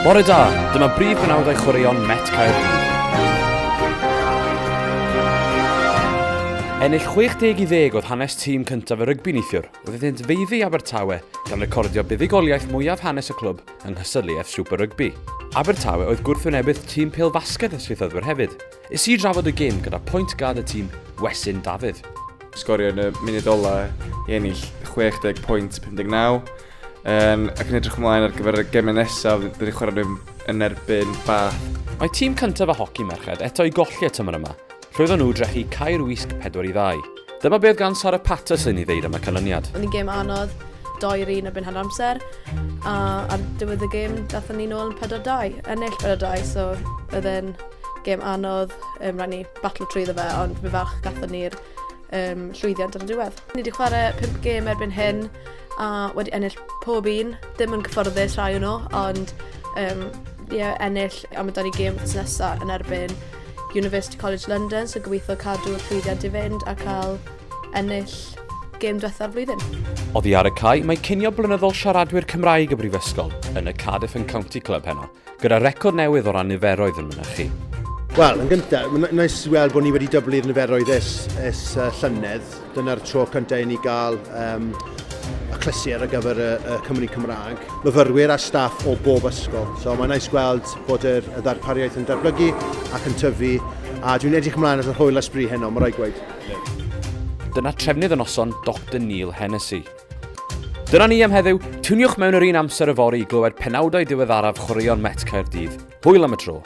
Bore da, dyma brif benawdau chwaraeon Met Caerdydd. Ennill 60 i ddeg oedd hanes tîm cyntaf y rygbi neithiwr, wrth iddynt feiddi Abertawe gan recordio buddugoliaeth mwyaf hanes y clwb yng nghystadleuaeth Super Rugby. Abertawe oedd gwrthwynebydd tîm pêl-fasged y Saethyddwyr hefyd. Es i drafod y gêm gyda point guard y tîm, Wesin Dafydd. Sgorio yn y munud ola i ennill 60 pwynt 59. Um, ac yn edrych ymlaen ar gyfer y gemau nesaf, dyn ni'n chwarae nhw yn erbyn Bath. Mae tîm cyntaf y hoci merched eto i golli y tymor yma. Llwyddon nhw drechu Caer Wysg 4 i 2. Dyma beth gan Sara Patterson i ddeud am y canlyniad. Oedd hi'n gêm anodd, 2 i'r 1 erbyn hanner amser, a ar diwedd y gêm dathon ni nôl yn 4-2, ennill 4-2, so oedd e'n gêm anodd, um, rhaid ni batlo trwyddo fe, ond fi falch gathon ni'r um, llwyddiant ar y diwedd. Ni wedi chwarae 5 gêm erbyn hyn a wedi ennill pob un, ddim yn cyfforddus rhai o'n nhw, ond um, yeah, ennill a mae da ni gêm wythnos nesaf yn erbyn University College London, so gobeithio cadw'r llwyddiant i fynd a cael ennill gêm diwetha'r flwyddyn. Oddi ar y cae, mae cinio blynyddol siaradwyr Cymraeg y Brifysgol yn y Cardiff and County Club heno. gyda record newydd o ran niferoedd yn mynychu. Wel, yn gyntaf, mae'n neis i weld bod ni wedi dyblu'r niferoedd ers, ers uh, llynedd. Dyna'r tro cyntaf i ni gael um, achlysur ar gyfer y, y Cymru Cymraeg. Myfyrwyr a staff o bob ysgol. So mae'n neis gweld bod yr, y ddarpariaeth yn datblygu ac yn tyfu. A dwi'n edrych ymlaen at yr hwyl a sbri heno, mae rhaid gweud. Dyna trefnydd y noson, Dr Neil Hennessy. Dyna ni am heddiw. Tiwniwch mewn yr un amser yfory i glywed penawdau diweddaraf chwaraeon Met Caerdydd. Hwyl am y tro.